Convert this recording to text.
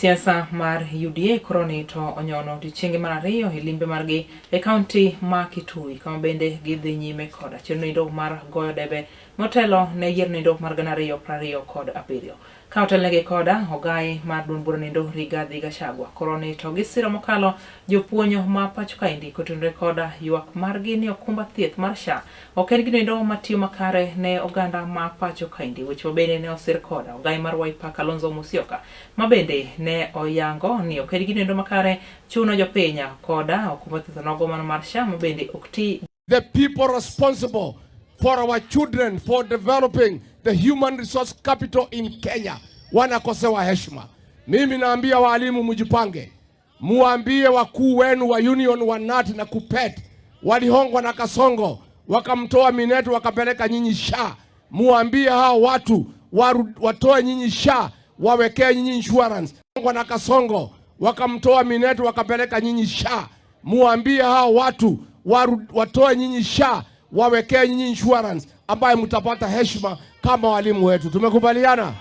Siasa mar UDA koroni to onyono odiechienge mar ariyo e limbe margi e kaunti ma Kitui kama bende gidhi nyime koda chenro mar goyo debe motelo ne yiero nindo mar 2027. Ka otelnegi koda ogai mar duond bura nindo Rigathi Gachagua koroni to gisiro mokalo jopuonj ma pacho kaendi kotenore koda ywak margi ni okumba thieth mar SHA ok en gino endo matiyo makare ne oganda ma pacho kaendi. Weche mabende ne osir koda ogai mar Wiper Kalonzo Musyoka ma bende ne oyango ni ok en gino endo makare chuno jopiny koda okumba thieth onogo mano mar SHA ma bende ok ti. The people responsible for our children, for developing the human resource capital in Kenya wanakosewa heshima. Mimi naambia waalimu mjipange, muambie wakuu wenu wa union wa KNUT na KUPPET walihongwa na Kasongo wakamtoa Minet wakapeleka nyinyi SHA. Muambie hao watu watoe nyinyi SHA, wawekee nyinyi insurance. Na Kasongo wakamtoa Minet wakapeleka nyinyi SHA. Muambie hao watu watoe nyinyi SHA, wawekee nyinyi insurance ambayo mtapata heshima kama walimu wetu. Tumekubaliana?